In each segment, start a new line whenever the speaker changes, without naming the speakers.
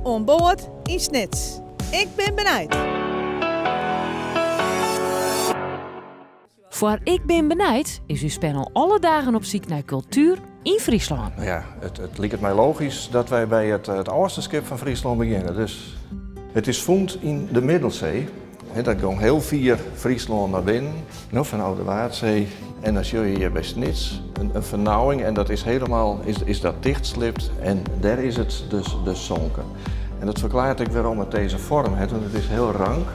Oan board yn Snits. Ik bin benijd!
Foar Ik bin benijd is ús panel alle dagen op syk nei kultuer yn Fryslân.
No ja, it liket my logysk dat wy by it âldste skip fan Fryslân begjinne. Dus it is fûn yn de Middelsee. Dat gong hiel fier Fryslân nei binnen, no fanôf de Waadsee. En dan sjogge je hjir by Snits in fernauwing en dat is helemaal is dat tichtslipt en dêr is it dus sonken. En dat ferklaart ek wêrom it dizze foarm hat, want it is hiel rank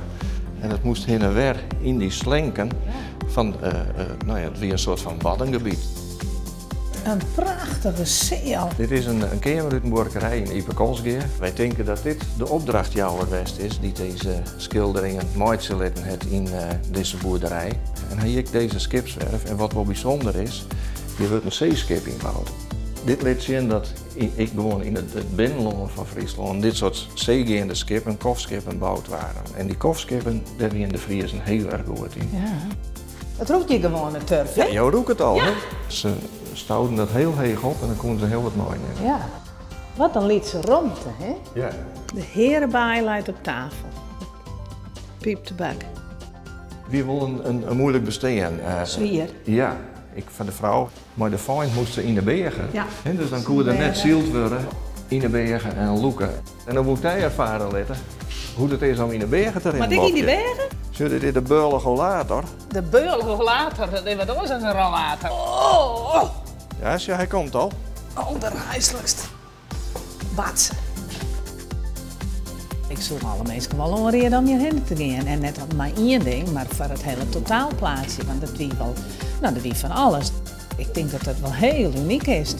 en it moast hinne en wer yn dy slenken fan, no ja, it wie in soart fan waddengebiet.
In prachtige seal.
Dit is in keamer út in buorkerij yn Ypekolsgea. Wy tinke dat dit de opdrachtjouwer west is dy't dizze skilderingen meitsje litten hat yn dizze boerderij. En hy ek dizze skipswerf. En wat wol bysûnder is, hjir wurdt in seeskip ynboud. Dit lit sjen dat ek gewoan yn it binnenlân fan Fryslân dit soart seegeande skippen, kofskippen, boud waarden. En dy kofskippen, dêr wienen de Friezen hiel erch goed yn.
Ja. It rûkt hjir gewoan nei turf, hè?
Ja, jo rûke it al, hè? Se stouden dat hiel heech op en dan koenen se hiel wat meinimme.
Ja. Wat in lytse romte, hè?
Ja.
De hearebaai leit op tafel. Pyptebak.
Wie wol in moeilik bestean.
Swier.
Ja, ek foar de frou. Mei de feint moast se yn de beage.
Ja.
Dus dan koe der net syld wurde yn de beage en lûke. En dan woe ik dy erfare litte hoe't it is om yn de beage te rinnen.
Moat ik yn dy beage?
Sjoch, dit is de beurlegolator.
De beurlegolator, dat is wat oars as in rollator. Oh!
Ja, sjoch, hy komt al.
Alderheislikst. Batse. Ik soe alle minsken wol oanriede om hjirhinne te gean. En net mar ien ding, mar foar it hiele totaalplaatsje. Want dat wie wol, no, dat wie fan alles. Ik tink dat dat wol hiel unyk is.